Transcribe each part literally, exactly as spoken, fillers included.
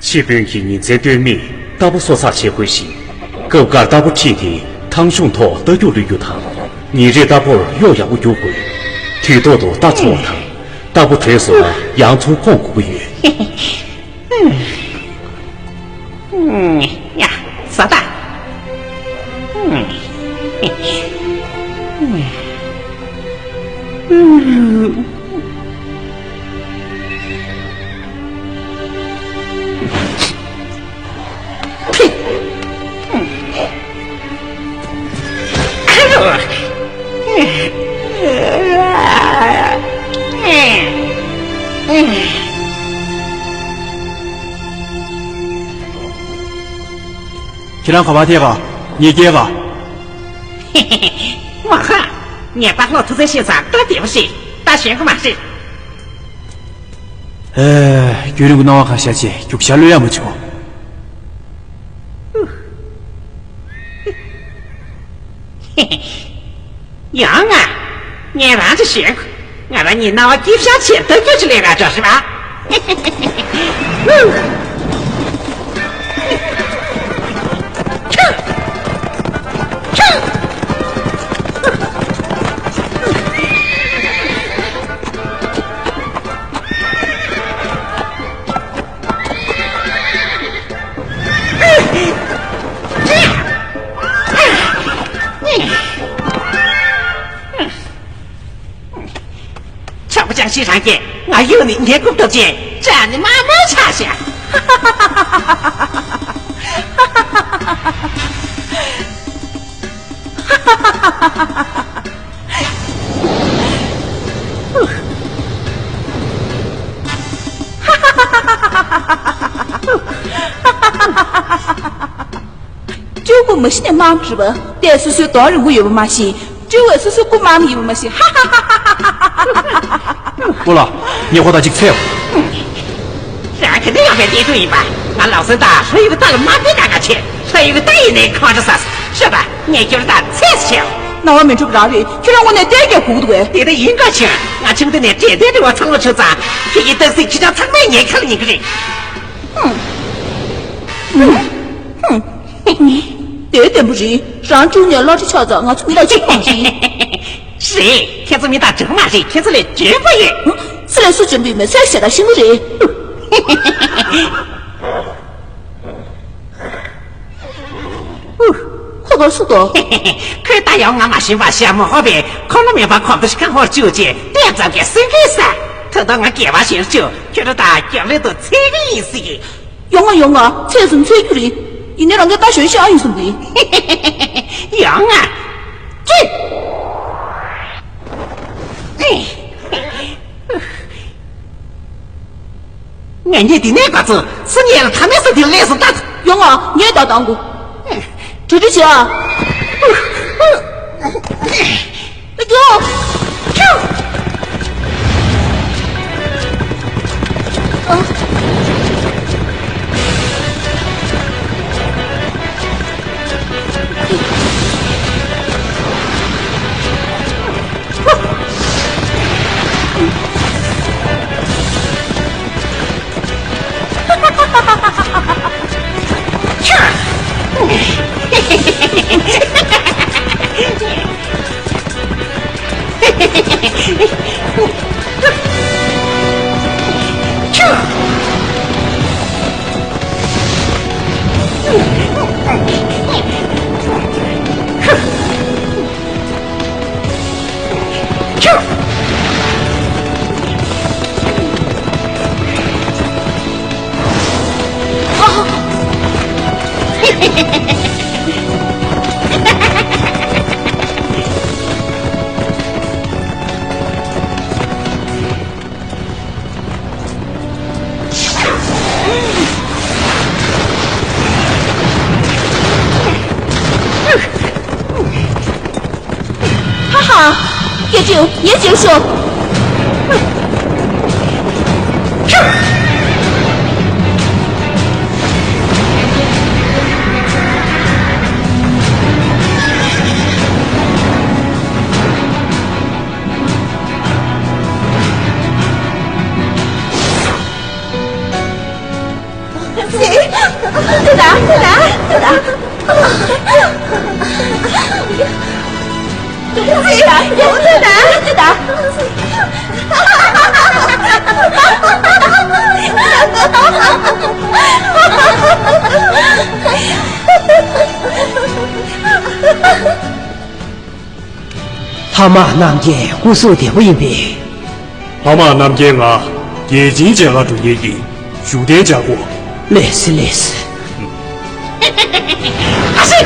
ཆེ་དཔོན་གྱི་ཉིན་མཚན་སྟོན་མིས་རྟ་ཕོ་གསོ་ཚགས་བྱེད་དགོས་ཤིང་། སྐབས་འགར་རྟ་ཕོ་ཁྲིད་དེ་ཐང་གཞུང་ཐོག་རྟ་རྒྱུག་གློད་རྒྱུ་དང་། ཉིན་རེར་རྟ་ཕོར་གཡོག་ཡག་པོ་རྒྱུག་དགོས། དུས་ཐོག་ཏུ་རྟ་འཚོང་བ་དང་། རྟ་ཕོ་བྲོས་སོང་ན་ཡང་ཚུར་བསྐོང་དགོས་ཀྱི་ཡོད། ཡ། ཟ་ད། ཁྱེད་རང་ག་པར་ཐད་ག་ངས་སྐྱེལ་ག་ངོ་ཧ། ངས་རྟ་སློག་ཐུབ་ཚད་ཤེས་ཙང་སྟབས་བདེ་པོ་ཞིག་ད་ཞོན་གི་མ་རེད། ཨེ། རྒྱུན་རིང་པོ་སྣང་བ་གང་ཤར་བྱས་རྒྱུག་ཤར་གློད་ཡག་མ་བྱུང་། ཡང་ང་། ངས་རང་ཅིག་ཞོན་གོ་ང་རང་གཉིས་སྣང་བ་སྐྱིད་ཤར་བྱས་སྟབས་ཀྱིས་ཅིག་ལས་ར་འགྲོ་ཤི་བ། ཆག་པ་ཅང་ཤེས་རང་སྐྱེས་ང་གཡུག་ནས་ངའི་རྐུབ་ཐོབ་ཅན་ཅག་ནི་མ་མོ་ཆག་ཤག་སྤྲེའུ་སྐུ་མ་གཤིས་ནས་དམར་པོ་རེད་པ། དེས་སོ་སོའི་གདོང་རིང་པོ་ཡོད་པ་མ་ཤེས། སྤྲེའུ་བས་སོ་སོའི་སྐུ་དམར་པོ་ཡིན་པ་མ་ཤེས། ཧ་ཧ་ཧ་ཧ། ཨོ་ལ། ངས་ཁོ་ད་ཅིག་འཚོལ། རང་ག་འདྲ་ཡོད་པའི་བདེ་སྡུག་ཡིན་པ། ང་ལག་སོན་དང་ལྷ་ཡུལ་གྱི་རྟ་ལ་དམའ་འབེབས་གཏང་ག་ཆེ། ལྷ་ཡུལ་གྱི་རྟ་ཡིན་ནའི་ཁོང་ཁྲོ་ཟ། ཤོད་པ། ངས་ཁྱོད་རང་དང་ཚེས་བྱེད། རྣ་བ་མི་འཁྲུག་རང་རེད། ཁྱོད་རང་དངོས་གནས་ལྟས་ཀྱང་སྒུག་འདུག་གས། དེ་ལྟ་ཡིན་དགོས་ཆེ། ང་ཆུང་དུས་ནས་འབྲས་ལྡན་འབྲི་བ་ཚང་མ་ཆུ་ཚང་། ཁྱེད་ཀྱི་རྟགས་གཟིགས་ཁྱི་ཆ་ཚང་མས་ངའི་ཁ་ལ་ཉན་གི་རེད། ཧུམ། ཧུམ། དེ་བདེན་པོ་རེད། རང་བཅུག་ནས་གླ་ཁྲི་ཆགས་ཙང་ང་ཚོ་མི་ལ་གཅིག་པ་རེད། རེད། ཁྱེད་ཚོ་མི་དང་འདྲ་མ་རེད། ཁྱེད་ཚོ་ལས་འཇོན་པོ་ཡོད། ཧུམ། སུ་ལས་སུ་འཇོན་པོ་ཡོད་མེད་ཚོས་ཞེ་དྲག་ཤེས་ཀྱི་རེད། ཧུ། ཁོ་གར་སུ་དོ། ཁོས་ད་ཡང་ང་མ་ཤེས་པ་ཤ་མོ་ཧོ་པས་ཁོ་ན་མེད་པ་ཁོམ་དུ་ཤི་ཁ་ཧོར་བཅུག་ཅེས་ཏོག་ཙམ་གྱི་སེམས་ཁྲལ་ས། ད་ལྟ་ང་སྐྱེ་བ་ཤེར་བཅུག་ཁྱོད་ར་ད་སྐྱབས་ལེ་དུ་ཚེ་གི་ཡིན་སྲིད་ཀྱི། ཡོང་ང་ཡོང་ང་ཚེ་སུམ་ཚེ་རྒྱུ་རེད། ཡིན་ནའི་རང་གི་ལྟ་ཞོན་ཤ་ཡིན་སུམ་རེད། ཡོང་ང་། ཅི། ངས་ཉིན་འདི་ནས་བར་དུ་སུ་ཉལ་ཐ་མའི་ས་འདིར་སླེབས་སུ་ལྟ། ཡོང་ང་ངས་ད་དང་གོ་གྲ་སྒྲིག་བྱེད་ཨ། ཨ་ཀྱོ། ཀྱོ། ཧ་ཧ། སྐྱེ་ཕྲེང་ངའི་རྗེས་ཤོག་ལྷ་དམག་རྣམ་རྒྱལ་སྐུ་གཟུགས་བདེ་པོ་ཡིན་པས། ལྷ་དམག་རྣམ་རྒྱལ། ང་རྒྱལ་ཆེན་མཇལ་ཁ་འགྲོ་མཁན་ཡིན། བཞུགས་གདན་འཇགས་དགོས། ལེགས་སེ་ལེགས་སེ། ཨ་ཙི།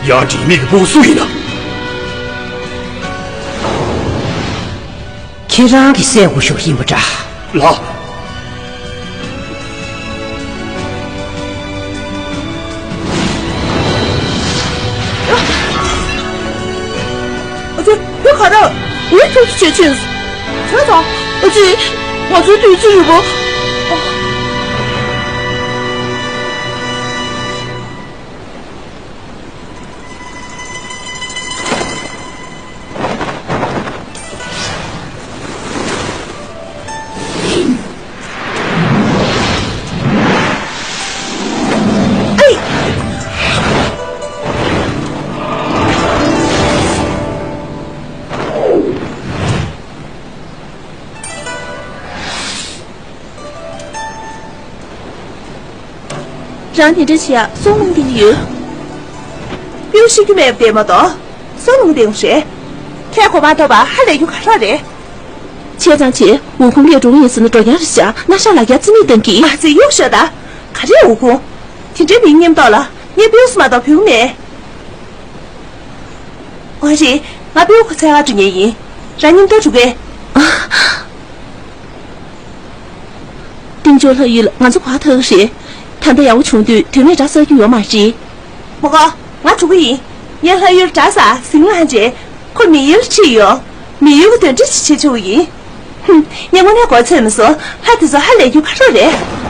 ཡ། དྲི་མེད་ཀྱི་བུ་སུ་ཡིན་ན། ཁྱེད་རང་གི་སྲས་སྐུ་ཞབས་ཡིན་པ་འདྲ། ལགས། ཨ་ཙི། བུ་ག་རེ། འུ་ཐུག་བྱེད་ཕྱིན། ཁྱོད་དང་། ཨ་ཙི། ང་ཚོའི་དུས་ཚོད་ཡོད་པ། རང་དེ་འདྲ་བྱེད་ཡ་སོ་ལུང་བསྟན་གྱི་ཡོད། སྤྲེའུ་ཤེས་རྒྱུ་མེད་པ་བསྡད་མ་གཏོགས་སོ་ལུང་བསྟན་རེད། ཁྱེད་གོ་འཕང་ཐོབ་པ་ཧ་ལས་རྒྱུ་ག་རེ་རེད། བྱས་ཙང་བྱས། འུ་ཁུང་ལས་འགྲོ་གི་ཡིན་ཟེར་ན་འགྲོ་ཡ་རེད་ཤག་སྣ་ཤ་ལ་རྒྱ་རྩིས་མེད་བཏང་གི། ཨ་ཙི། གཡུག་ཤོག་ད། ག་རེ་འུ་ཁུང་། དེ་འདྲའི་མིའི་མཉམ་ཐོག་ལ་ངས་སྤྲེའུ་སུ་མ་གཏོགས་བུད་མེད། འོ་རེད། ང་སྤྲེའུ་ཁོ་འཚོལ་ག་འགྲོ་མཁན་ཡིན། རང་མཉམ་དུ་འགྲོ་གས། སྟེང་ཕྱོགས་ལྷ་ཡུལ་ང་ཚོ་གོ་ཐག་རེད། ད་ལྟ་ཡག་པོ་བྱུང་དུས་དོན་མེད་འདྲ་ཟ་རྒྱུ་ཡོད་མ་རེད། མོ་གོ། ང་འགྲོ་གི་ཡིན། ངས་ལྷ་ཡུལ་འདྲ་ཟ་ཟིང་ལྷང་རྗེས། ཁོ་མི་ཡུལ་ཁྲིད་ཡོང་། མི་ཡུལ་གྱི་དོན་འགྲུབ་ཅིག་བྱེད་ཆོག་གི་ཡིན། ཧུམ། ངས་དངོས་གནས་མགོ་ཚོས་མི་སོང་། ལྷ་དེ་ཚོ་ཧ་ལས་རྒྱུ་ག་རེ་རེད།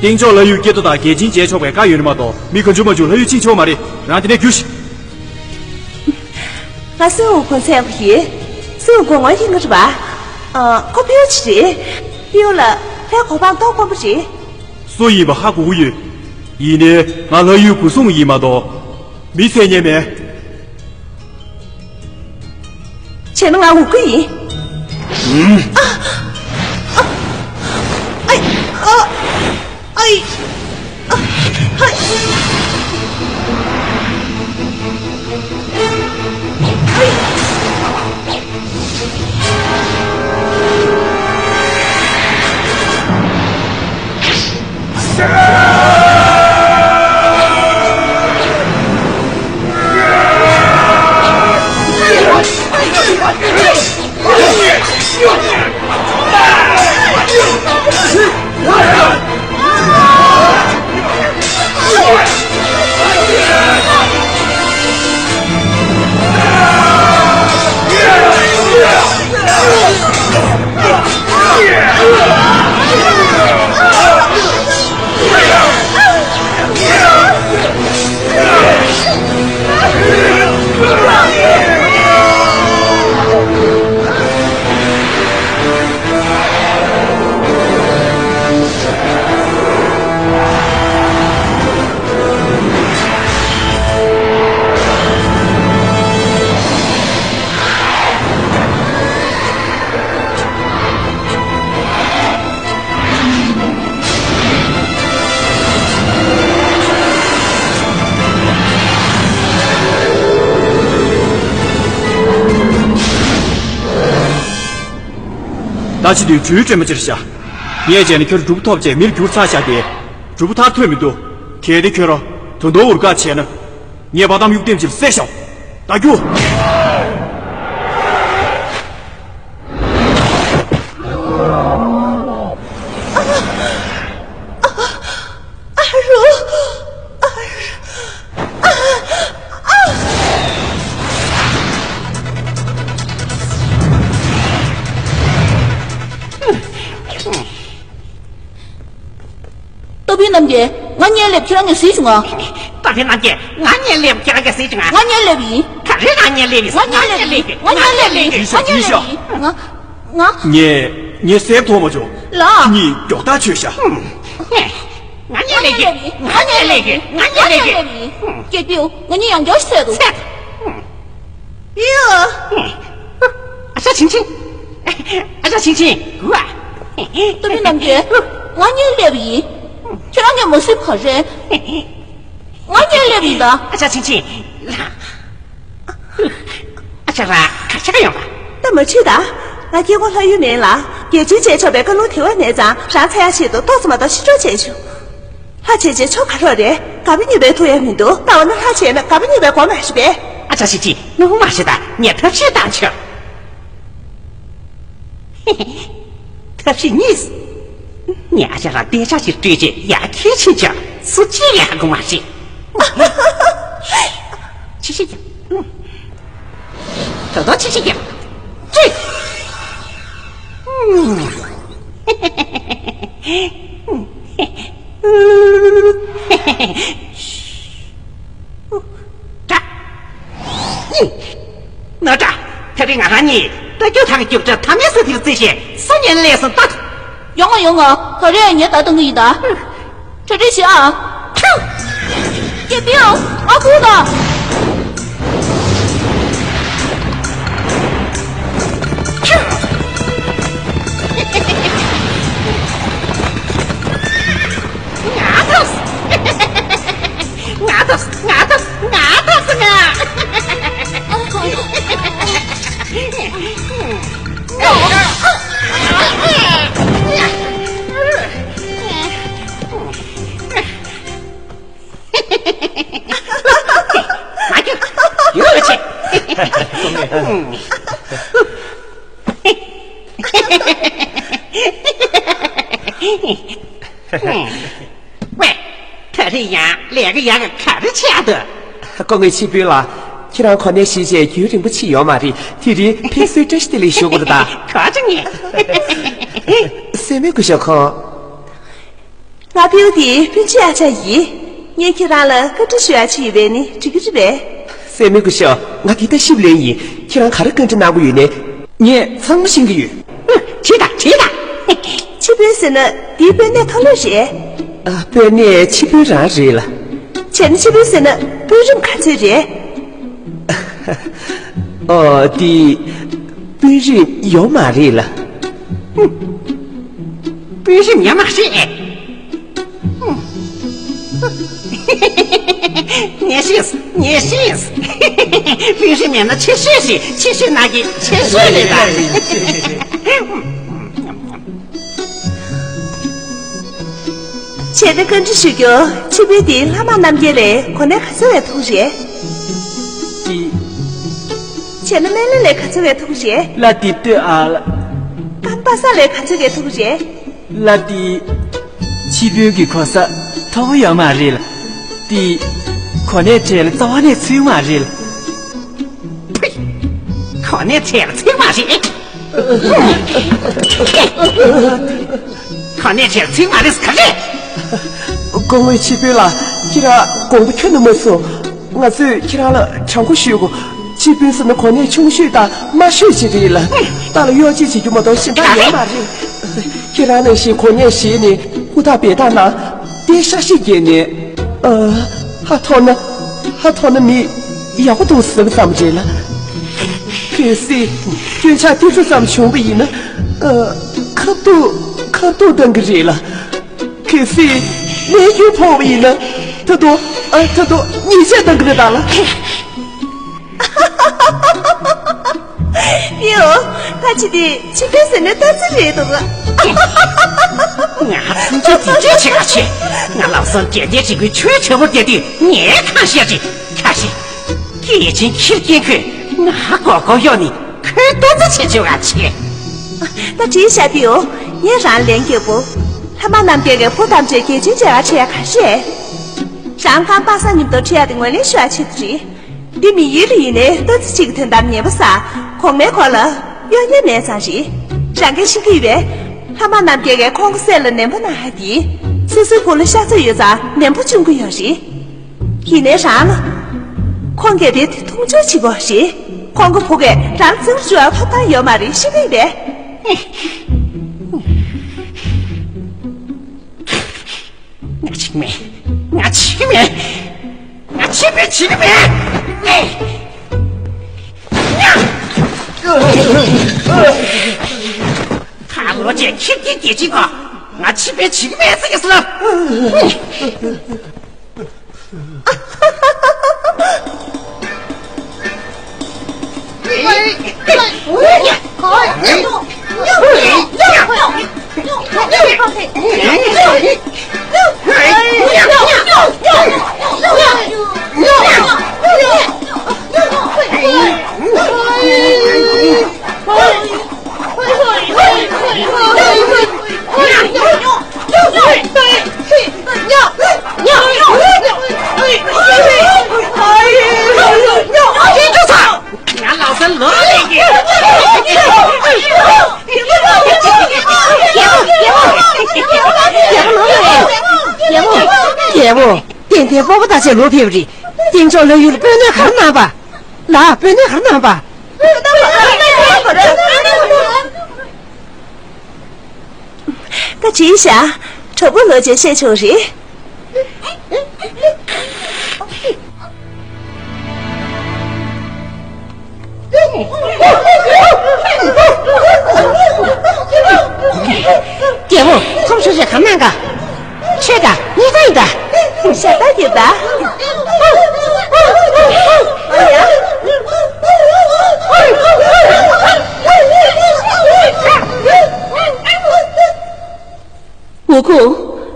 སྟེང་ཕྱོགས་ལྷ་ཡུལ་སྐྱེ་ཐོ་དང་རྒྱལ་ཆེན་མཇལ་ཆོག་པའི་བཀའ་ཡོད་ནི་མ་གཏོགས་མི་གང་བྱུང་མང་བྱུང་ལྷ་ཡུལ་ཕྱིན་ཆོག་མ་རེད། རང་དེ་ནས་རྒྱུགས་ཤིག་ང་སུའུ་གོང་ཚད་པ་ཡིན། སུའུ་གོང་ངོ་ཡིན་གྱི་རེད་པ། ཨ། ཁོ་སྤྲེའུ་ཅིག་རེད། སྤྲེའུ་ལ་ལྷའི་གོ་འཕང་ཐོབ་དཀོན་པོ་རེད། སུ་ཡིན་པ་ཧ་གོ་གི་ཡོད། ཡིན་ནའི་ང་ལྷ་ཡུལ་སྐུ་སྲུང་ཡིན་མ་གཏོགས་མི་འཚོལ་མཁན་མེད། བྱས་ན་ང་འུ་ཁུང་ཡིན། ཨ། ཨ། ཨ། ཨ། ཨ། ཨ། ཨ། ཨ། ད་ཕྱི་དུས་བྲུལ་དྲན་པ་ཅིར་བྱ། ངས་བྱས་ན་ཁྱོད་གྲུབ་ཐོབ་བྱས་མིར་གྱུར་ཚར་བཞག་སྟེ། གྲུབ་ཐར་ཐོན་མི་འདུག་གལ་ཏེ་ཁྱོད་རང་དོན་དུ་འུར་ཀ་བྱས་ན། ངས་བ་དམ་གཡུག་ཐེམ་ཅིག་བསད་ཤོག་ད་རྒྱུགས། ཨ་རུ། སྟོབས་ཡོན་རྣམ་རྒྱལ། ང་གཉིད་སླེབས། ཁྱེད་རང་གིས་གཟིགས་བྱུང་ང་། སྟོབས་ཡོན་རྣམ་རྒྱལ། ང་གཉིད་སླེབས། ཁྱེད་རང་གིས་གཟིགས་བྱུང་ང་། ང་གཉིད་སླེབས་ཡིན། ག་རེ་རང་གཉིད་སླེབས་ཡིན། ང་གཉིད་སླེབས་ཡིན། ང་གཉིད་སླེབས་ཡིན། ང་གཉིད་སླེབས་ཡིན། ང་། ང་། ངས། ངས་གཟབ་མཐོང་མ་བྱུང་། ལགས། ཁྱེད་གཉིས་མགྱོགས་ཐག་ཆོད་ཤག་ང་གཉིད་སླེབས་ཡིན། ང་གཉིད་སླེབས་ཡིན། ང་གཉིད་སླེབས་ཡིན། ང་གཉིད་སླེབས་ཡིན། སྐྱེས་པིའུ། ང་གཉིད་ཡང་བསྐྱར་སད་འདུག་སད། ཡ། ཨ་ཅག་ཆིང་ཆིང་། ཨ་ཅག་ཆིང་ཆིང་། སྟོབས་ཡོན་རྣམ་རྒྱལ། ང་གཉིད་སླེབས་ཡིན། ཁྱེད་རང་གིས་མ་གཟིགས་པ་རེད། ང་གཉིད་སླེབས་ཡིན་ད། ཨ་ཅག་ཆིང་ཆིང་། ཨ་ཅག་རང་ག་ཆག་ཡོང་པ། ད་མ་ཁྲིད་ད། ང་སྐྱེ་དགུ་ལྷ་ཡུལ་མིན་ལ། རྒྱལ་ཆེན་བྱས་ཆོག་པའི་བཀའ་ལུང་དེ་བ་མེད་ཙང་རང་འཚོལ་ཡག་ཆེད་དུ་ཏོག་ཙམ་མ་གཏོགས་ཕྱི་དྲོ་བྱས་བྱུང་། ལྷ་བྱས་བྱས་ཆོ་ག་རོགས་རེད། དགའ་པོ་ཉེས་པའི་ཐུག་ཡག་མི་འདུག་ད་འོ་ན་ལྷ་བྱས་ན་དགའ་པོ་ཉེས་པའི་སྒོ་མ་ཞིག་པས། ཨ་ཅག་ཆིང་ཆིང་། སྣང་མ་ཤེས་ད། ངས་ཐབས་ཤེས་བཏང་ཆོག་ཐབས་ཤེས་གཉིས། ངས་ཨ་ཅག་རང་བདེ་འཇགས་ཤིག་སྤྲོད་ཆེད་ཡར་ཁྱེར་ཕྱིན་ཆོག་སུ་གཅིག་ལས་ཧ་གོ་མ་ཤེས། ཕྱི་ཤི་ཀྱང་། ད་དུང་ཕྱི་ཤི་ཀྱང་། ཅི། ད། ནོར་བཀྲ། ད་རེས་ང་རང་གཉིས་རྟ་རྒྱུག་ཐང་རྒྱུག་འདྲ་ཐ་མའི་ས་ཐིག་རྩེ་བཞིན་སུ་ཉན་ལས་སུ་ལྟ། ཡོང་ང་ཡོང་ང་། ད་རེས་ངས་ད་བཏང་གི་ཡིན་ད། གྲ་སྒྲིག་བྱེད་ཨ། ཁྱུ། སྐྱེས་པིའུ། ཨ་ཁུ་ད། ཁྱུ། ང་ཐོབ། ང་ཐོབ། ང་ཐོབ། ང་ཐོབ། ང་། ཡོད་ཆེ། ཝེ། ད་རེས་ཡང་ལས་ཀ་ཡག་ག་ག་རེ་བྱས་འདུག་སྐུ་ངོ་ཆེ་དཔོན་ལགས། ཁྱེད་རང་གོ་གནས་བཞེས་བྱས་རྒྱུན་རིང་པོ་ཕྱིན་ཡོད་མ་རེད། དེ་རིང་ཕེབས་བསུའི་བཀྲ་ཤིས་བདེ་ལེགས་ཞུ་དགོས་རེད་ད། ག་ཅི་ངས། སྲས་མོ་སྐུ་ཞབས་ཁོང་། ང་ཕེབས་དེའི་སྤུན་མཆེད་ཨ་ཅག་ཡིན། ངས་ཁྱེད་རང་ལ་བཀའ་འདྲི་ཞུ་ཡག་ཅིག་ཡོད་པས་ནི་འགྲིག་གི་རེད་པས། སྲས་མོ་སྐུ་ཞབས། ང་འདི་ལྟ་ཞིབ་ལོན་ཡིན། ཁྱེད་རང་ག་རེ་བཀའ་འདྲི་གནང་དགོས་ཡོད་ནའི། ངས་ཚང་མ་ཤེས་ཀྱི་ཡོད། ཨུ། བྲིས་དང་བྲིས་དང་། ཆེ་དཔོན་ཟེར་ན་འདིའི་དཔོན་གནས་མཐོ་སློབ་རེད། ཨ། དཔོན་གནས་ཆེ་དཔོན་རང་རེད་ལ། བྱས་ན་ཆེ་དཔོན་ཟེར་ན་དཔོན་རིགས་ག་ཚོད་རེད། ཨོ། འདི་དཔོན་རིགས་ཡོད་མ་རེད་ལ། ཧུམ། དཔོན་རིགས་ཡོད་མ་རེད། ངས་ཤེས། ངས་ཤེས། དཔོན་རིགས་མེད་ན་ཆེ་ཤོས་ཤིག་ཆེ་ཤོས་ནང་གི་ཆེ་ཤོས་རེད་ད། བྱས་ན་བཀའ་འདྲི་ཞུ་རྒྱུ། ཆེ་དཔོན་འདི་ལྷ་དམག་རྣམ་རྒྱལ་ལས་གོ་གནས་ག་ཚོད་ལ་ཐོན་རེད། འདི། བྱས་ན་སྨན་བླ་ལས་ག་ཚོད་ལ་ཐོན་རེད། ལ་འདི་ལྟོས་ཨ་ལ། ཀམ་པ་ས་ལས་ག་ཚོད་ལ་ཐོན་རེད། ལ་འདི། ཆེ་དཔོན་གྱི་གོ་ས་མཐོ་པོ་ཡོད་མ་རེད་ལ། འདི། གོ་གནས་གྲས་ལ་རྩ་བ་ནས་ཚུད་མ་རེད་ལ། ཕུ། གོ་གནས་གྲས་ལ་ཚུད་མ་རེད། གོ་གནས་གྲས་ལ་ཚུད་མ་རེད་ཟེར་ག་རེ། སྐུ་ངོ་ཆེ་དཔོན་ལགས། ཁྱེད་རང་དགོངས་པ་ཁྱོན་ནས་མ་ཚོམས། ང་ཚོས་ཁྱེད་རང་ལ་དྲང་པོ་ཞུ་དགོས། ཆེ་དཔོན་ཟེར་ན་གོ་གནས་ཆུང་ཤོས་དང་དམའ་ཤོས་ཅིག་རེད་ལ། རྟ་ལ་གཡོག་བྱེད་བྱེད་རྒྱུ་མ་གཏོགས་གཞན་དག་ཡོད་མ་རེད། ཁྱེད་རང་ནང་བཞིན་གོ་གནས་བཞེས་ནས་ཧུར་ཐག་འབད་ཐག་ན། ཏེ་ཤ་ཤི་རྒྱལ་ནས། ཨ། ཧ་ཐོག་ན། ཧ་ཐོག་ན་མི་ཡག་པོ་འདུག་ཟེར་བ་ཙམ་རེད་ལ། གལ་སྲིད་སྐྱོན་ཆ་ཏི་ཙུ་ཙམ་བྱུང་བ་ཡིན་ན། ཨ། ཁ་ཐུག་ཁ་ཐུག་བཏང་གི་རེད་ལ། གལ་སྲིད་ནད་རྒྱུན་ཕོག་པ་ཡིན་ན། ད་དུང་། ཨ། ད་དུང་ཉེས་ཆད་བཏང་གི་རེད་ད་ལ། ཡོ། ད་ཅི་དེ་ཕྱི་པའི་ཟེར་ན་ལྟ་ཚུལ་རེད་འདུག་ང་ཚོང་ཆུ་དེ་འདྲས་བྱེད་ག་ཆེ། ང་ལམ་སང་རྒྱལ་བསྟན་རིག་པའི་ཆོས་བྱ་བོར་བསྡད་དུས་ངས་གང་བཤད་ཅིག་ཁ་ཤས། སྐྱེས་ཆེན་ཁྱི་རྒན་ཁོས་ང་མགོ་སྐོར་གཡོག་ནས་ཁོའི་ལྟ་ཚུལ་བྱེད་བཅུག་ག་ཆེ། ད་བྲིས་བཞག་དུས་ཡོ། ངས་རང་ལན་རྒྱབ་བོ། ལྷ་དམག་རྣམ་རྒྱལ་གྱི་བུ་ཐམས་ཅད་རྒྱལ་ཆེན་མཇལ་བར་ཁྲིད་ཡ་ག་ཤས། རང་ཁང་པ་སངས་མཉམ་དུ་ཁྲིད་ཡ་དེ་ངོས་ལེན་ཞུ་བ་ཆེད་དུ་རེད། འདི་མི་ཡུལ་ལ་ཡིན་ནའི་ལྟ་ཚུལ་གཅིག་གི་དོན་དམ་ཉན་པ་ས། གོང་མའི་སྐོར་ལ་གཡོ་ཉན་མེད་ཙང་རེད། རང་གིས་ཤེས་ཀྱི་ཡོད་པས། ལྷ་དམག་རྣམ་རྒྱལ་གྱིས་ཁོང་གི་སྲས་ལ་ནན་པོ་གནང་ཧ་དེ། སོ་སོའི་བུ་ལ་ཤ་ཚ་ཡོད་ཙང་ནན་པོ་བཅུག་གི་ཡོད་རེད། ཡིན་ནའི་རང་ལ། ཁོང་གིས་དེ་མཐོང་ཆུང་བྱེད་དགོས་རེད། ཁོང་གི་བུ་གས་རང་བཙན་བྱུང་བ་ཐོབ་ཐང་ཡོད་མ་རེད། ཤེས་ཀྱི་རེད། ང་བྱེད་ཀྱི་མེད། ང་བྱེད་ཀྱི་མེད། ང་བྱེད་པའི་བྱེད་ཀྱི་མེད། ཁ་ལོ་ཅན་ཁྱེད་ཀྱི་རྒྱལ་ཆེན་གོ། ང་བྱེད་པའི་བྱེད་ཀྱི་མེད་ཟེར་གྱི་སོ། ང་ལག་ས་ལོ་ལེགས་ཀྱི། རྒྱལ་པོ། རྒྱལ་པོ། རྒྱལ་པོ། རྒྱལ་པོ། རྒྱལ་པོ། རྒྱལ་པོ། ཏན་ཏན་སྤོབས་པ་དང་བཅས་ལོག་ཕེབས་རེད། སྟེང་ཕྱོགས་ལྷ་ཡུལ་ལ་སྤོས་སྣོད་ག་རེ་གནང་པ། ལགས། སྤོས་སྣོད་ག་རེ་གནང་པ། ད་བྲིས་བཞག་གྲོགས་པོ་ལོ་ཆེ་བཤད་ཆོག་རེད། རྒྱལ་པོ། ཁོང་ཆོས་ཆོས་གང་གནང་ག་ཆོས་དང་ངེས་པ་ཡིན་ད། ཤ་སྟག་ཡོད་ད། འུ་ཁུ།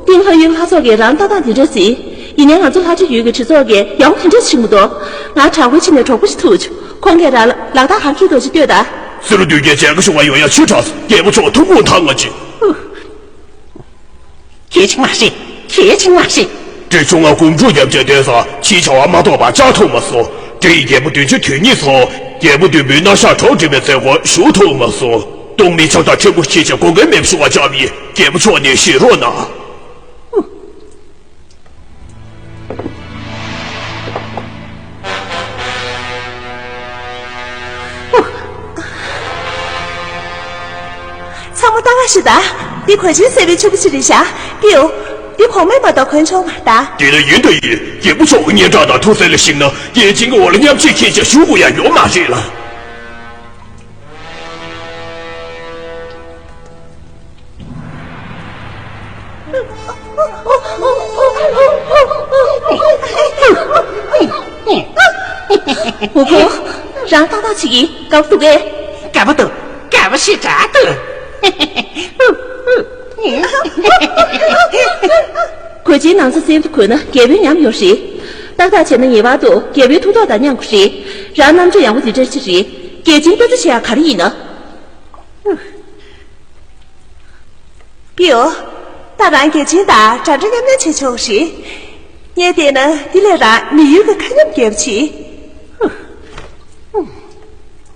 ཏིང་ལྷ་ཡུལ་ལྷ་ཚོགས་ཀྱིས་རང་ལྟ་སྟངས་དེ་འདྲ་ཟིན། ཡིན་ནའི་ང་ཚོ་ལྷ་འདྲེ་ཡུལ་གྱི་གྲི་ཚོགས་ཀྱིས་ཡག་པོ་དེ་འདྲ་ཞིག་མི་འདུག་ང་དྲག་པོའི་ཕྱི་ནས་གྲོགས་པོ་ཞིག་ཐུག་བྱུང་། ཁོང་གིས་རང་ལ་ལག་རྟགས་ག་རེ་འཁྱེར་འདུག་ཅིག་ལྟོས་དང་། བསེ་རུ་འདུལ་རྒྱལ་མཇལ་ག་ཞུ་བ་ཡོང་ཡ་ཆུ་དྲགས་སོང་། རྒྱལ་པོ་མཆོག་ཐུགས་དགོངས་དག་ང་ཅི། གལ་ཆེན་མ་རེད། གལ་ཆེན་མ་རེད། འདྲེ་ཆུང་ང་སྒོམ་སྒྲུབ་རྒྱབ་བྱས་བསྡད་ས་ཕྱིའི་བྱ་བ་མ་གཏོགས་པ་བཅར་ཐུབ་མ་སོང་། འདྲེ་ཡིས་རྒྱལ་པོ་བདུན་ཅུ་དོན་གཉིས་སོང་། རྒྱལ་པོ་བདུན་པོའི་མནའ་ཤག་གྲོགས་འདྲེ་བའི་མཛད་སྒོར་ཞུགས་ཐུབ་མ་སོང་། གཏོང་མི་ཆགས་སྡང་ཕྲན་བུ་ཞིག་ཀྱང་དགོས་མཁན་མེད་པ་ཞུ་བ་བཅར་བ་ཡིན། རྒྱལ་པོ་མཆོག་ནས་ཤེས་རོགས་གནང་། ཚང་མ་ལྟ་ག་ཤི་ད། འདི་གོས་ཆེན་ཟེར་བའི་ཕྲུ་གུ་ཅིག་རེད་ཤག་པིའུ། འདི་གོང་མའི་མ་གཏོགས་གོན་ཆོག་མ་རེད་ད། དེ་ལ་ཡིན་དང་ཡིན། རྒྱལ་པོ་མཆོག་གི་སྙན་གྲགས་དང་ཐུགས་སེམས་ལ་གཞིགས་ན། རྒྱལ་ཆེན་གྱི་འོག་ལ་མཉམ་ཞུགས་མཁན་ཅིག་ཞུ་དགོས་ཡ་ཡོད་མ་རེད་ལ། འུ་ཁུ། རང་ཏག་ཏག་བྱེད་ཀྱི། དགའ་པོ་འདུག་དགའ་པོ་འདུག་དགའ་པོ་ཞེ་དྲག་འདུག་གོས་ཆེན་ནང་ཚ་གསེབ་ཏུ་གོན་ན་རྒྱལ་པོའི་ཉམས་ཡོད་རེད། ཏག་ཏག་བྱས་ན་ངེས་པར་དུ་རྒྱལ་པོའི་ཐུགས་ཐག་དང་མཉམ་དགོས་རེད། རང་རྣམ་དཔྱོད་ཡག་པོ་འདི་འདྲ་ཅིག་རེད། རྒྱལ་ཆེན་ལྟ་ཚུལ་བྱེད་ཡག་ག་རེ་ཡིན་ན། པིའོ། ད་རང་རྒྱལ་ཆེན་དང་འདྲ་འདྲ་མཉམ་མཉམ་བྱེད་ཆོག་རེད། ངས་བལྟས་ན་འདི་ལས་རང་མི་ཡུལ་གྱི་ཁ་ཉམས་རྒྱལ་པོ་བྱེད།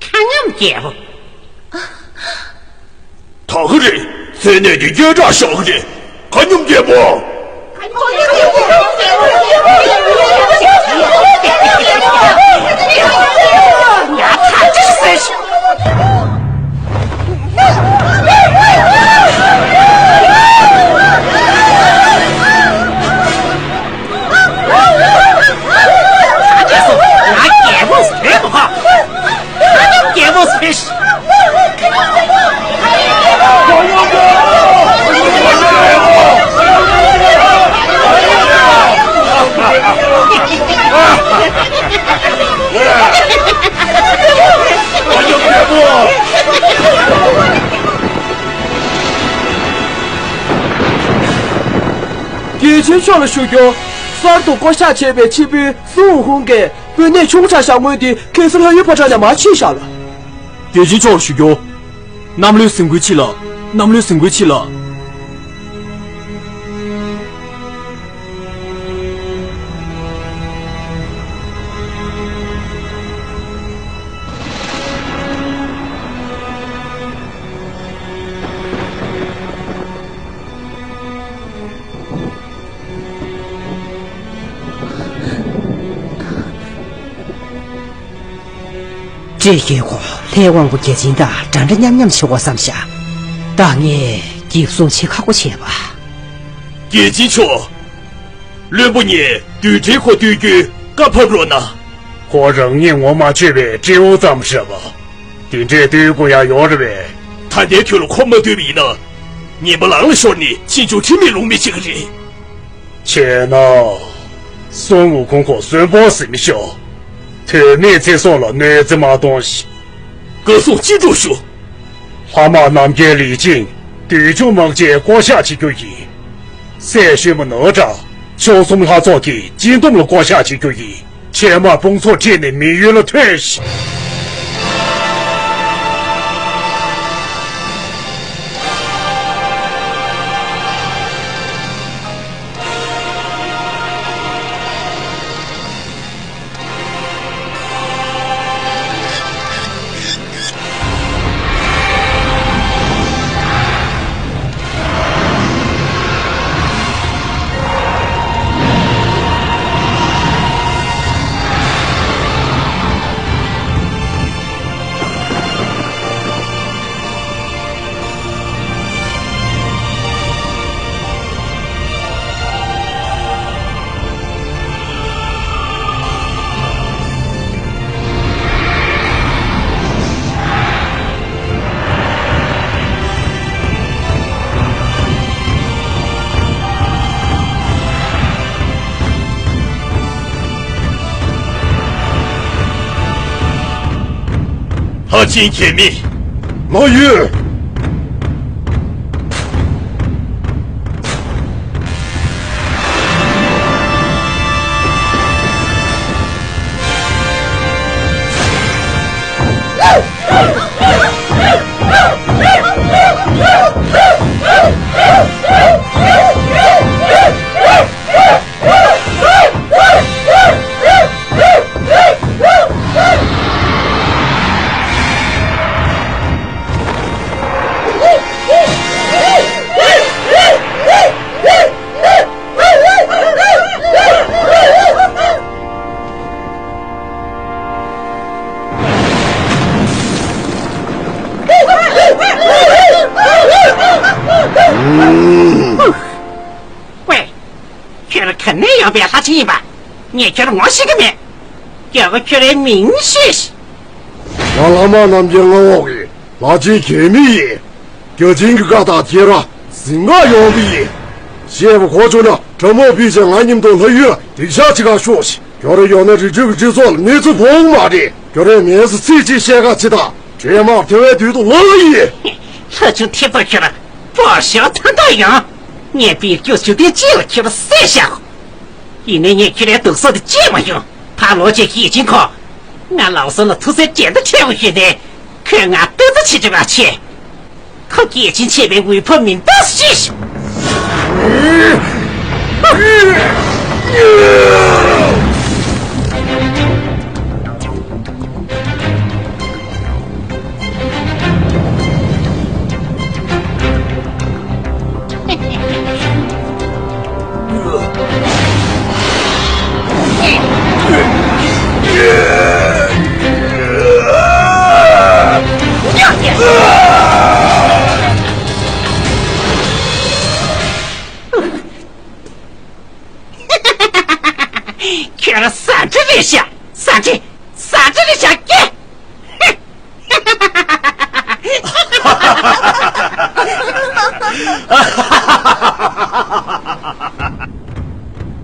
ཁ་ཉམས་རྒྱལ་པོ། ད་ག་རེད། མཚན་གནས་འདི་སྐད་གྲགས་ཤོར་གི་རེད། ཁ་ཉམས་རྒྱལ་པོ། ཡ་ཐག་ཆོད་ཟེར། ང་རྒྱལ་པོ་ཟེར་མ་གོ། ང་རྒྱལ་པོ་ཟེར། རྒྱལ་ཆེན་མཆོག་ལ་ཞུ་རྒྱུ། གསར་དུ་བསྐོ་གཞག་བྱས་པའི་ཆིབས་དཔོན་སུན་ཧུང་གིས་སྤོས་སྣེ་ཆུང་དྲགས་བཞག་སྔོན་དེ་ཁེ་སི་ལྷ་ཡུལ་ཕོ་བྲང་ནས་མར་ཕྱིན་བཞག་ལ། རྒྱལ་ཆེན་མཆོག་ལ་ཞུ་རྒྱུ། གནམ་ལོའི་གཟིམ་ཁུལ་ཕྱི་ལ། གནམ་ལོའི་གཟིམ་ཁུལ་ཕྱི་ལ། བཀྲས་རྒྱལ་ཁོང་ལྷའི་དབང་པོ་བརྒྱ་བྱིན་དང་འདྲ་འདྲ་མཉམ་མཉམ་བྱེད་དགོས་བསམ་བཞག་ད་ངས་འགེབས་སྲུང་བྱེད་ཁག་པོ་བྱས་པ། བརྒྱ་བྱིན་མཆོག་བློན་པོ་ངས་རྡུལ་ཕྲན་ཁོ་བཏུལ་རྒྱུའི་བཀའ་ཕབ་རོགས་གནང་། ཁོ་རང་ཉིད་ངོ་མ་ཆོད་པའི་སྤྲེའུ་ཙམ་རེད་པ། དེ་འདྲས་བཏུལ་དགོས་ཡ་ཡོད་རེད་པས། ད་ལྟའི་དུས་ལ་ཁོ་མ་བཏུལ་བ་ཡིན་ན། ངན་པ་ལང་ལ་ཤོར་ནས་ཕྱིས་འབྱུང་ཁྲིམས་མེད་ལུགས་མེད་བྱེད་ཀྱི་རེད། བྱས་ན། སུན་ཝུ་ཁུང་ཁོ་གསོན་པོ་ཟིན་ཤོག་དོན་མེད་ཚེ་སྲོག་ལ་གནོད་འཚེ་མ་གཏོང་ཞིག་བཀའ་གསུང་ཅི་སྒྲུབ་ཞུ། ལྷ་དམག་རྣམས་ཀྱིས་ལི་ཅིང་། བདུད་ཕྱུག་དམག་ཆས་བསྐོ་བཞག་བྱེད་རྒྱུ་ཡིན། སྲས་ཤོས་མོ་ནོར་བཀྲ། མཆོག་གསུམ་ལྷ་ཚོགས་ཀྱིས་སྤྱི་བསྡོམས་ལ་བསྐོ་བཞག་བྱེད་རྒྱུ་ཡིན། ཆེད་མངགས་དཔུང་ཚོགས་ཁྲིད་ནས་མི་ཡུལ་ལ་ཐོན་ཞིག་ལྷ་ཆེན་གྱད་མི། ལགས་ཡོད། ཝེ། ཁྱོད་རང་ག་ནས་ཡོང་པའི་ལྷ་ཆེན་ཡིན་པ། ངས་ཁྱོད་ངོ་ཤེས་ཀྱི་མེད། རྒྱལ་པོ་ཁྱོད་རའི་མིང་ཤེས། ང་ལྷ་དམག་རྣམས་ཀྱི་མངའ་འོག་གི་ལྷ་ཆེན་གྱད་མི་ཡིན། བརྒྱ་བྱིན་གྱི་བཀའ་དང་འཁྱེར་ར་གཟིམ་ཁང་ཡོང་གི་ཡིན། ཤེས་པ་གོ་བྱུང་ན་དྲང་མོ་ཕུད་བྱས་ང་མཉམ་དུ་ལྷ་ཡུལ་ལ་སྡིག་བཤགས་བྱེད་གར་ཤོག་ཤིག་ཁྱོད་རང་ཡོང་ན་རི་ཁྲོད་ཀྱི་སྤྱི་ཚོགས་ལ་གནོད་འཚེ་ཕོག་གི་མ་རེད། ཁྱོད་རང་མེད་ཟེར་ཚིག་གཅིག་བཤད་ག་ཅི་དང་། འདྲེ་དམག་ཐེ་བའི་དུས་དུ་ལོག་གི་ཡིན། ལྷ་ཆུང་ཐེ་པ་ཁྱོད་རང་སྤོར་ཤོག་ཐང་ཐང་ཡོང་། ངས་པིར་སྐྱོ་ཞུ་དོན་ཅི་ལ་ཁྱོད་རང་བསད་བཞག་ཡིན་ནའི་ངས་ཁྱོད་རའི་སྡུག་སོ་དེ་བརྗེད་མ་ཡོང་། ཕར་ལོག་བྱས་གྱད་ཆིན་ཁོ། ང་ལའོ་སོན་ལ་ཐུགས་སེམས་ཇེ་མཐོ་ཆེ་བོ་ཞིག་ནས། ཁོས་ང་ལྟ་ཚུལ་ཆེ་དྲི་བ་ཆེ། ཁོ་གྱད་ཆིན་ཆེ་བའི་འོས་འཕམ་མིན་པ་ཤེས། ཁྱོད་རང་ཟ་འདྲེ་རེད་ཤག་ཟ་འདྲེ། ཟ་འདྲེ་རེད་ཤག་ཀྱེ།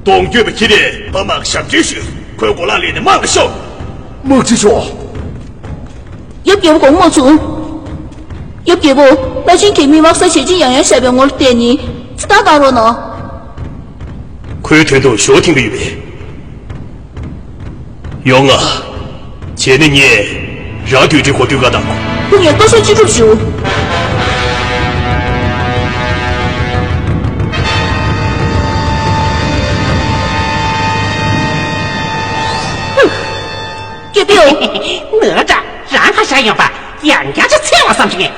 གདོང་བསྐྱོད་པ་ཁྱེར་ཏེ་ཕ་མར་ཞབས་ཏོག་ཞུ། ཁོའི་གོ་ལག་ལེན་ནས་དམག་ལ་ཤོག་དམག་སྤྱི་མཆོག་ཡབ་རྒྱལ་པོ་དགོངས་མ་ཚོམ། ཡབ་རྒྱལ་པོ། ལྷ་ཆེན་གྱད་མིས་དམག་སར་ཞལ་ཆེམས་ཡང་ཡང་བཞག་པའི་ངོ་ལ་བལྟས་ནས་ཚིག་ཐག་བཏང་རོགས་གནང་། ཁོའི་དོན་དུ་ཞོ་འཐེན་གྱི་ཡོད་པས། ཡོང་ང་། བྱས་ན་ངས་རང་རྡུལ་ཕྲན་ཁོ་བཏུལ་ག་བཏང་དགོས། ཁོ་ངས་བཀའ་གསུང་ཅི་སྒྲུབ་ཞུ། ཀྱེ་ཏེའོ། ནོར་བཀྲ། རང་ཧ་ཤ་ཡོང་པ་ཡང་བསྐྱར་ཆ་འཚལ་བ་བསམ་གྱི་མེད།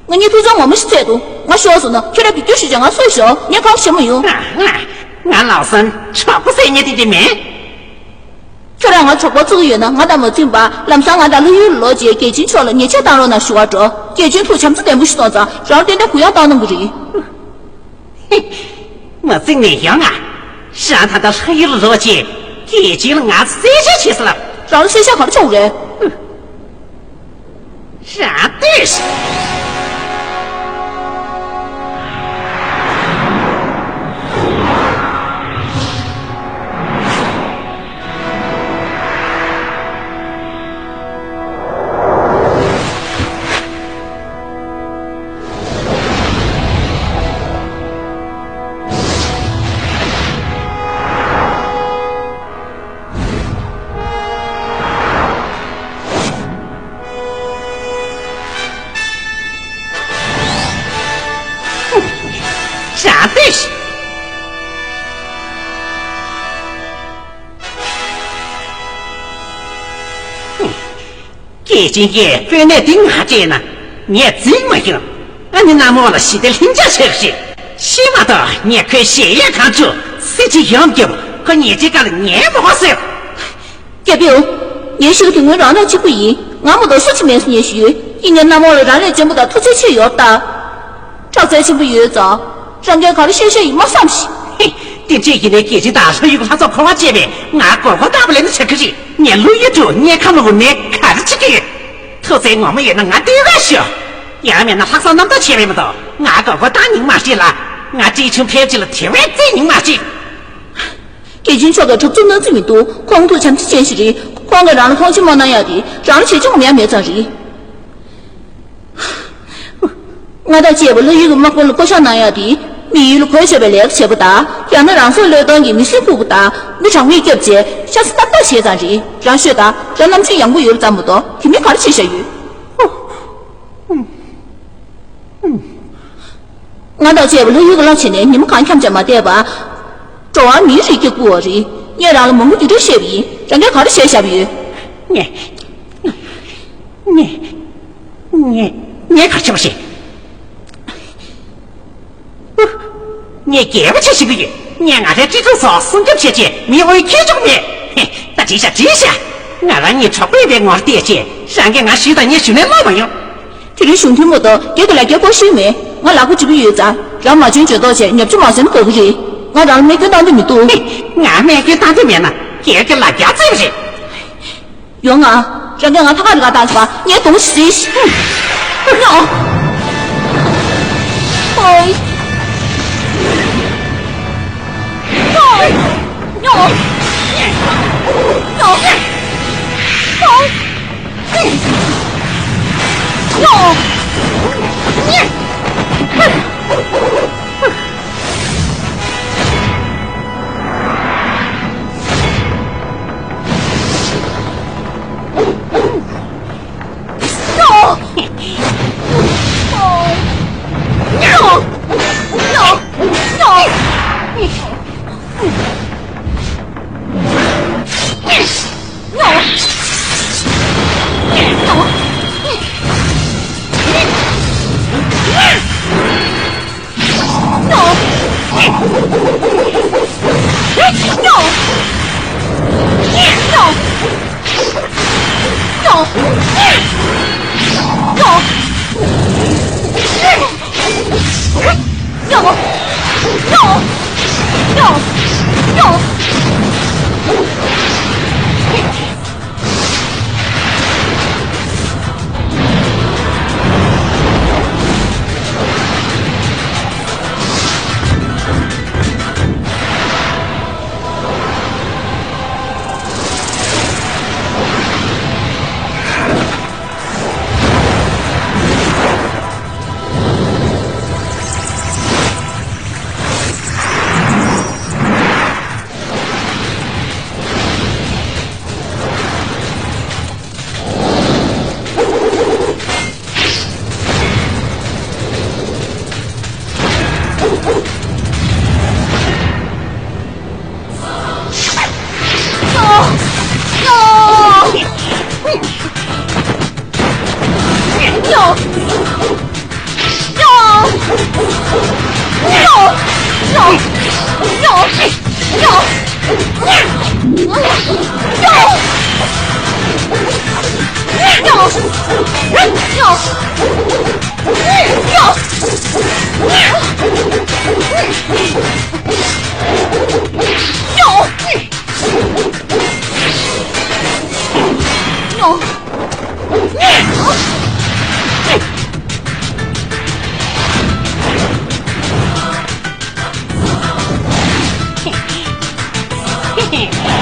ང་གཉིས་ཐུགས་ཚང་མ་མ་ཤི་ཚད་དུ་ང་ཤོར་སོང་ན་ཁྱོད་ར་བི་ཏུ་ཤི་ཅང་ང་སོས་ཤོག་ངས་ཁག་བྱེད་མ་ཡོང་། ང་ང་ང་ལའོ་སོན་གྲོགས་པོ་ཟེར་ཉན་དེ་དེ་མེད། ཁྱོད་རང་ང་གྲོགས་པོ་བཙུགས་ཡོད་ན་ང་དང་མ་མཐུན་པར་ལམ་སང་ང་དང་ལྷ་ཡུལ་ལ་ལོག་རྗེས་རྒྱལ་ཆེན་མཆོག་ལ་ཉེས་ཆད་བཏང་རོགས་གནང་ཞུ་བར་འགྲོ། རྒྱལ་ཆེན་ཐུགས་བྱམས་བརྩེ་ལྡན་པོ་ཞིག་གཏོང་ཙང་རང་ཏན་ཏན་གུ་ཡངས་བཏང་གནང་གི་རེད། མ་བརྩིས་ནས་ཡོང་ང་། རང་ད་ལྟ་ལྷ་ཡུལ་ལ་ལོག་རྗེས་རྒྱལ་ཆེན་ལ་ང་གསལ་བཤད་བྱེད་ཟེར་ལབ། རང་ལ་གསལ་བཤད་ག་རེ་བྱུང་རེད། རང་ལྟོས། རང་ལྟོས། སྐྱེས་ཆེན་གྱིས་དཔོན་གནས་འདི་ང་སྤྲད་ན་ངས་འཛིན་མ་ཤེས། ཨ་ནི་གནམ་འོག་ལ་ཞི་བདེ་ལྷིང་འཇགས་ཆགས་ཤིག་ཤེས་མ་གཏོགས་ངས་ཁོའི་གཞལ་ཡས་ཁང་བཅུ་སྲིད་ཀྱི་ཡོམ་རྒྱབ། ཁོ་ཉེས་ཆད་ག་ལ་ངས་མ་གོ་ཟེར། རྒྱལ་པོ། ངའི་ཤི་གི་དོན་དངོས་རང་དང་གཅིག་པུ་ཡིན། ང་མ་གཏོགས་སུ་གཅིག་མེད་སུ་ཉེ་ཞུས་ཡོད། ཡིན་ནའི་གནམ་འོག་ལ་རང་ལས་འཇོན་པོ་དང་མཐུ་རྩལ་ཆེ་ཡོད་ད། དྲག་རྩལ་ཆེན་པོ་ཡོད་ཙང་། རང་གིས་ག་རེ་བཤད་བཤད་ཡིན་མ་བསམ་ཞིག་ཧེ། དེ་འདྲས་ཡིན་ནའི་རྒྱལ་སྤྱི་དང་ལྷ་ཡུལ་གྱི་ལྷ་ཚོགས་འཁོར་བ་བཅས་པས་ང་མགོ་སྐོར་བཏང་བ་ལས་ནི་ཆེ་གི་རེད། ངས་ལྷ་ཡུལ་དུ་དམྱལ་ཁམས་ལ་འོ་མའི་ག་རེ་བྱེད་ཀྱི་ཡོད། མཐུ་རྩལ་ངོ་མ་ཡོད་ན་ང་སྟོན་རོགས་ཞུ། ཡང་མེད་ན་ལྷག་བསམ་རྣམ་དག་བྱས་པས་མ་གཏོགས་ང་མགོ་སྐོར་བཏང་ཉིན་མ་རེད་ལ། ང་བཀྲས་ཆུང་ཕལ་ཆེར་ལ་དེ་བས་བརྩེ་ཉིན་མ་རེད། རྒྱལ་ཆེན་མཆོག་གི་གྲུབ་ཚུལ་གནང་རྩིས་མི་འདུག་ཁོང་ཐུགས་བྱམས་བརྩེ་ཅན་ཞིག་རེད། ཁོང་གིས་རང་ལ་ཐོངས་མཆན་མ་གནང་ཡག་དེ་རང་ལ་བྱེད་ཆོག་མེད་མེད་ཙང་རེད། ང་དང་བཅས་པ་ལྷ་ཡུལ་གྱི་དམག་དཔོན་ལ་བསྐོ་བཞག་གནང་ཡག་དེ་མི་ཡུལ་ལ་གོད་ཆོད་པའི་ལས་ཀ་བྱེད་པ་དང་། ཡང་ན་རང་སྲོག་བློས་གཏོང་གིས་མི་སེར་ཕུད་པ་དང་མི་གྲངས་མེད་བསྐྱབས་རྗེས་ཤ་ཚ་ཏག་ཏག་བྱས་ཙང་རེད། རང་ཤོད་ད། རང་རྣམ་དཔྱོད་ཡངས་པོ་ཡོད་ཙམ་མ་གཏོགས་དེ་མིན་ག་རེ་བྱས་བཞག་ཡོད། ང་དང་བཅས་པ་ལྷ་ཡུལ་གྱི་གླ་བྱས་ནས་ཉི་མ་གང་འཁྱམ་བྱས་མ་བསྡད་པ། འགྲོ་བ་མིའི་རིགས་ཀྱི་སྐུ་འོ་རེད། ངས་རང་ལ་མང་པོ་རྒྱུ་འབྲས་བཤད་པ་ཡིན། རང་གིས་ག་རེ་བྱས་བཞག་པ་ཡོད། ངས། ངས། ངས། ངས་ག་རེ་བྱས་པ་ཞིག་ངས་རྒྱལ་པོ་ཆེ་ཞིག་གི་ཡོད། ངས་ང་རའི་སྤྲེལ་ཕྲུག་ཚོ་སྲུང་སྐྱོབ་བྱས་རྗེས་མི་དབང་ཁྱེར་ཆོག་མེད། ཧེ། ད་འགྲིག་ཤག་འགྲིག་ཤག་ང་རང་གཉིས་གྲོགས་པོ་ཡིན་པའི་ངོར་བལྟས་རྗེས་རང་གིས་ང་ཞུས་དང་ངས་ཞུས་ནས་ལོག་མ་ཡོང་། དེ་རིང་གཞུང་མཐུན་མ་གཏོགས་སྒེར་གྱི་ལས་ཀའི་སྐོར་ཞུས་མེད། ང་ལག་པ་ལྗིད་པོ་ཡོད་ཙང་རང་མ་འཇོན་འཇོན་མདོག་བྱས་ཉོབ་ཆུ་མ་ཟ་ན་དགའ་གི་རེད། ང་རང་ལ་རྨས་སྐྱོན་བཏང་འདོད་མི་འདུག་ཧེ། ང་རྨས་སྐྱོན་བཏང་འདོད་མེད་ན་སྒེར་གྱི་ལ་རྒྱ་རྩེ་བ་རེད། ཡོང་ང་། རང་གིས་ང་ཐག་ཁ་རི་ཁ་བཏང་ཟེར་བ་ངས་གདོང་ཞིག་ཟིན། ཉོ། ཨོའི། ཉོ། ཉོ། ཉོ། ཨོའི། ཉོ། རྒྱལ་པོ།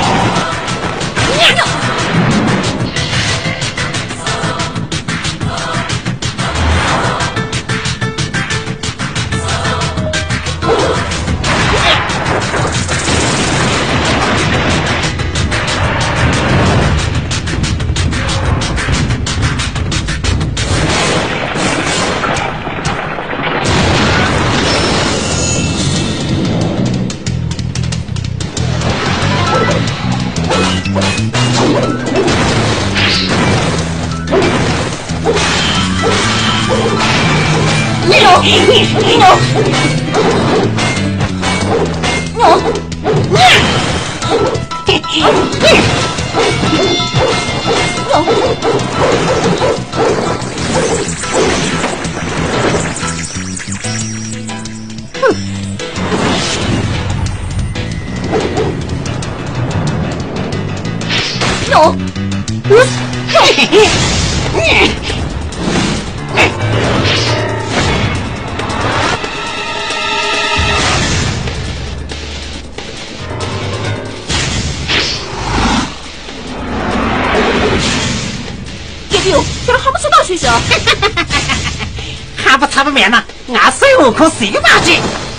ཁྱོད་རང་ཧམ་པ་ཚ་ཐག་ཆོད་ཤག་ཧམ་པ་ཚ་པོ་མེད་ན་ང་སུའི་འོང་ཁུངས་ཟིན་གྱི་མ་རེད།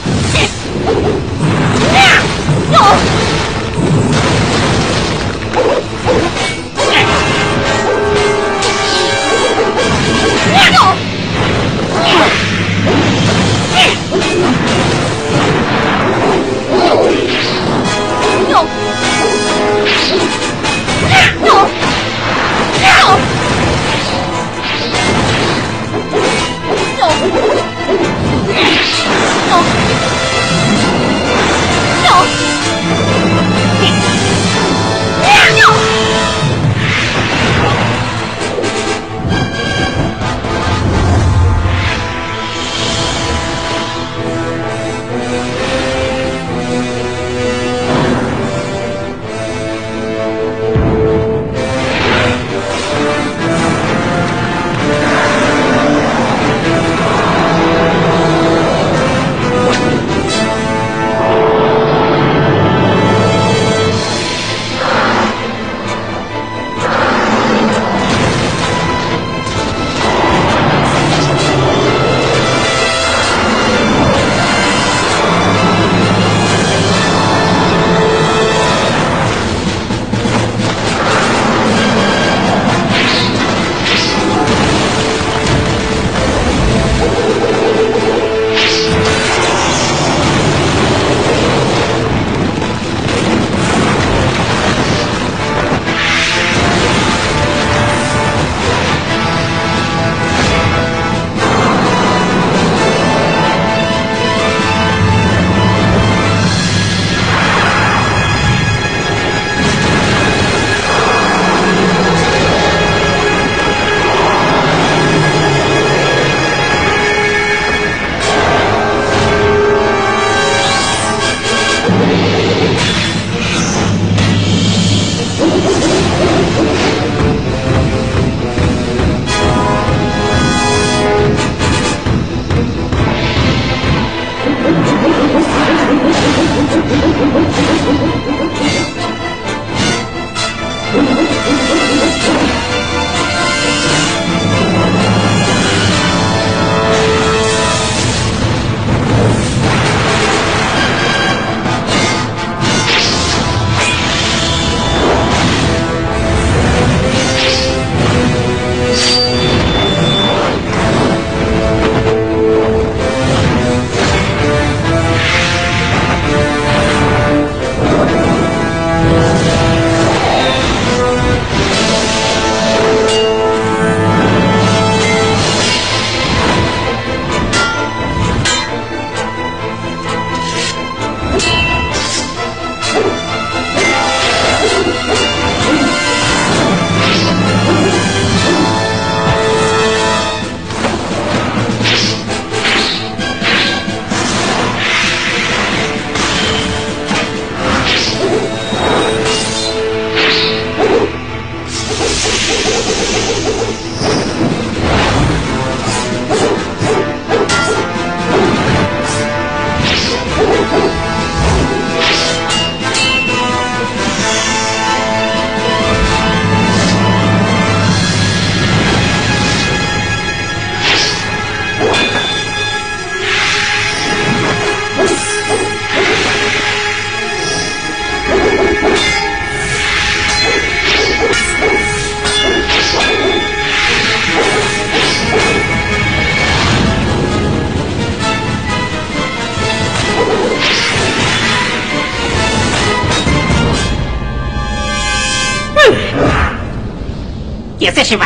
རྒྱལ་སྲས་གཞོན་པ།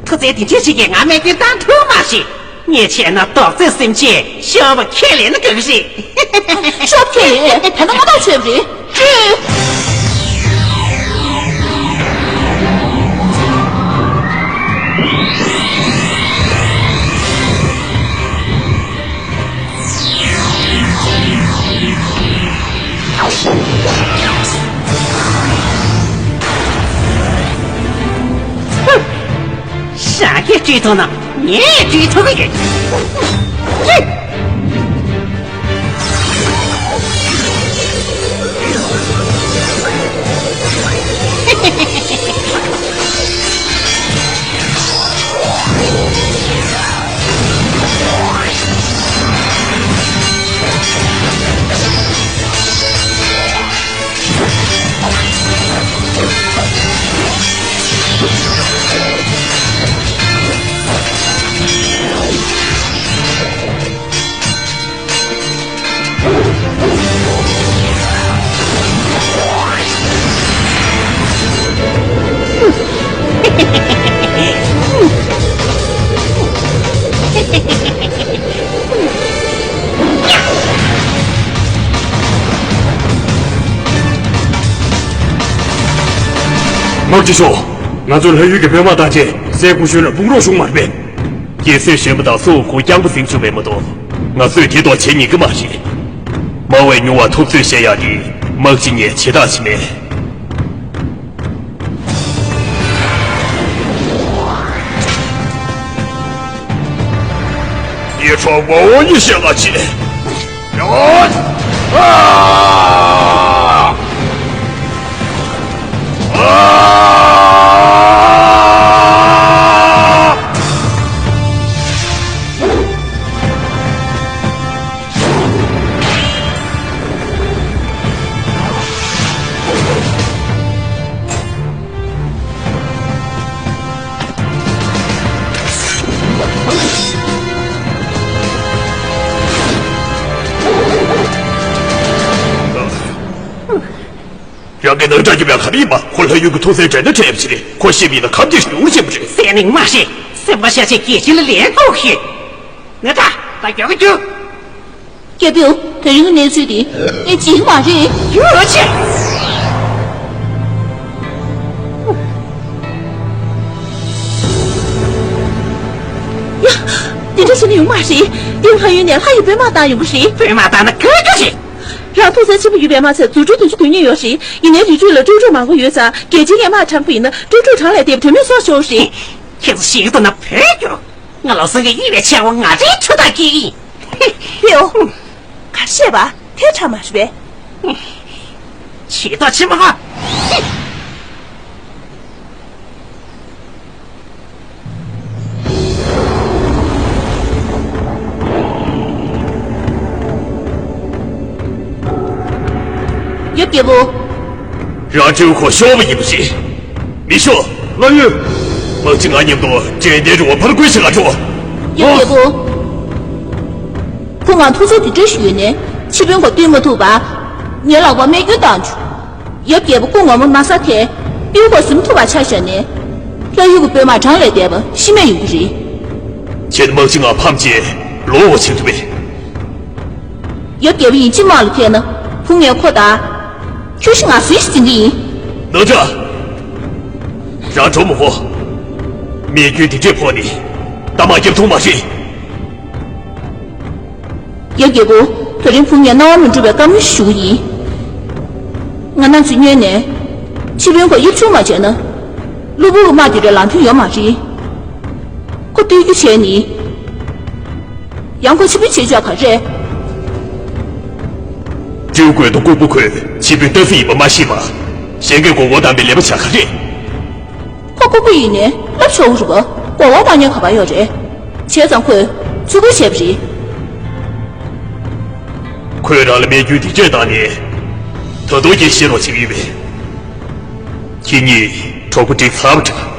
མཐུ་རྩལ་འདི་འདྲ་ཞིག་གིས་ང་རྨས་སྐྱོན་བཏང་ཐུབ་མ་རེད། ངས་བྱས་ན་རྡོག་རྩེ་སེམས་ཅན་ཤོར་བ་ཁས་ལེན་ན་དགའ་གི་རེད། ཤོར་བ་ཁས་ལེན། ད་ནི་ང་ལ་ཆོད་པ་རེད། ཅི། ཧུམ། ཞག་གིས་བཀྲུས་ཐུབ་ན་ངས་བཀྲུས་ཐུབ་ཀྱི་ཡོད། ཧུམ། དམག་སྤྱི་མཆོག། ང་ཚོས་ལྷ་ཡུལ་གྱི་དཔོན་དམག་བཏང་རྗེས་སའི་གོ་ཤུལ་ལ་དཔུང་རོགས་བྱུང་མ་རེད་པས། རྒྱལ་སྲས་གཞོན་པ་དང་སུའུ་ཁོ་རྐྱང་པ་འཛིན་བཅུག་པས་མ་གཏོགས། ང་ཚོས་དེ་ཐོག་བྱེད་ཉན་གྱི་མ་རེད། དམའ་བས་མྱུར་བ་ཐུབ་ཚོད་བྱེད་ཡག་དེ་དམག་སྤྱི་ངས་བྱེད་ཐབས་ཅིག་མེད། ཡེ་ཁྲོ་མོ་ཉི་ཤེས་ལ་བྱེད། ཡ། ཨ། ཨ། རང་གི་ནང་འདྲ་རྒྱུ་བའི་ག་རེ་ཡིན་པ། ཁོ་ལྷ་ཡུལ་གྱི་ཐུགས་སྲས་འདྲ་འདྲ་འཕྲད་ཡབ་ཆེ་རེད། ཁོ་ཤེས་མིན་ན་ཁམས་ཀྱི་ཞུ་ཤེས་པ་རེད། སེམས་ནི་མ་ཤེས། སེམས་པ་ཤ་ཆེ་རྒྱལ་ཁྱི་ལ་ལན་ཐོག་ཤེས། ང་ད་ད་མགྱོགས་ཀྱི་རྒྱུ། རྒྱལ་པོ། དེ་རིང་གི་གནས་ཚུལ་འདི་ངས་བྱིན་མ་རེད། ཡོད་ཆེ། ཡ། འདི་འདྲ་བྱས་ན་ཡོང་མ་རེད། འདི་ལྷ་ཡུལ་ནས་ལྷ་ཡི་དཔོན་དམག་བཏང་ཡོང་གི་རེད། དཔོན་དམག་བཏང་ན་དགའ་དགའ་རེད། རང་ཐུགས་སྲས་ཆེན་པོ་ཡོད་པའི་དམག་ཚད་རྫུ་འཕྲུལ་དུང་ཕྱུར་དོན་གཉིས་ཡོད་རེད། ཡིན་ནའི་རི་ཁྲོད་ལ་ཀྲུག་ཀྲུག་མང་པོ་ཡོད་ཙང་རྒྱལ་ཆེན་ངས་དམག་དྲངས་པ་ཡིན་ན་ཀྲུག་ཀྲུག་བྲང་ལས་འདེབས་དོན་མེད་སོགས་ཤོར་རེད། ཁྱེད་ཚོ་ཞིག་ཏུ་ན་བོད་རྒྱུ། ང་ལོ་སོན་གྱི་གཡུས་པའི་ཆེ་བ་ང་རེའི་ཆུ་དང་སྐྱེས་ཡིན། ཕེའོ། ག་བཤད་པ་དེ་ཁྲ་མ་རེད་པས། ཆེ་ཏོ་ཆེ་མ་ཧ། ཡབ་རྒྱལ་པོ། རང་སྤྲེའུ་ཁོ་ཤོར་བ་ཡིན་པ་རེད། མི་ཤོག་ལྷ་ཡུལ། དམག་སྤྱི་ང་མཉམ་དུ་འདྲེ་ལྡན་རི་བོ་ཕར་རྒོལ་བྱེད་ག་འགྲོ། ཡབ་རྒྱལ་པོ། ཁོ་ང་ཐུགས་ཚོད་དེ་འདྲ་ཞིག་ཡོད་ནས་ཆེ་དཔོན་ཁོ་བཏུལ་མ་ཐུབ་པ། ངའི་ལག་པ་རྨས་སྐྱོན་བཏང་བྱུང་། ཡབ་རྒྱལ་པོ་སྐུ་ངོ་མ་མ་ས་ཐལ། སྤྲེའུ་ཁོ་ཟིན་ཐུབ་པ་ཆ་བཞག་ནས། ལྷ་ཡུལ་གྱི་དཔོན་དམག་བྲང་ལས་འདེབས་པ་ཤི་རྨས་ཡོང་གི་རེད། ཁྱེད་དམག་སྤྱི་ང་ཕམ་བྱས་ལོག་འོང་བྱེད་ཐུབ་པས། ཡབ་རྒྱལ་པོ་ཡིན་གཅིག་དམག་ལ་ཐལ་ན་བུ་ངས་ཁོ་དང་། ཁྱོད་ཤི་ང་གསོན་ཞིག་འཛིན་གྱི་ཡིན། ནོར་འདྲ། རང་གྲོགས་མོ་བོ། རྨས་སྐྱོན་དེ་འདྲས་ཕོག་ནས་རྟ་དམག་རྒྱབ་ཐུབ་མ་རེད། ཡབ་རྒྱལ་པོ། དེ་རིང་བུ་ངས་སྣང་བ་མི་འགྲོ་བའི་བཀའ་མོལ་ཞུ་གི་ཡིན། ང་རང་ཚོས་སྔོན་ནས་ཆེ་དཔོན་ཁོ་དབྱིབས་ཆུང་མ་བྱས་ན། གློ་བུར་གྱི་དམག་དེ་འདྲ་ལངས་ཐུབ་ཡོད་མ་རེད། ཁོ་བཏུལ་རྒྱུ་བྱས་ནི། ཡང་ཁོ་ཆེ་དཔོན་བྱེད་ཆོག་ག་རེད། སྤྲེའུ་རྒོད་དོ་ལྐུགས་པ་ཁོས་ཆེ་དཔོན་ལྟ་ས་ཡིན་པ་མ་ཤེས་པ། གཞན་གྱིས་མགོ་སྐོར་བཏང་པའི་ལས་པ་བྱ་ག་རེད། ཁོ་ལྐུགས་པ་ཡིན་ནའི་ལབ་ཆོག་གི་རེད་པ། མགོ་སྐོར་བཏང་མཁན་ག་པར་ཡོད་རེད། བྱས་ཙང་ཁོས་ཚུར་རྒོལ་བྱས་པ་རེད། ཁོས་རང་ལ་རྨས་སྐྱོན་འདི་འདྲས་བཏང་ནས། ད་དུང་ཀྱང་ཤི་རོགས་བྱེད་ཀྱི་ཡོད་པས། ཁྱེད་གཉིས་གྲོགས་པོ་འགྲིག་ཚར་བ་འདྲ།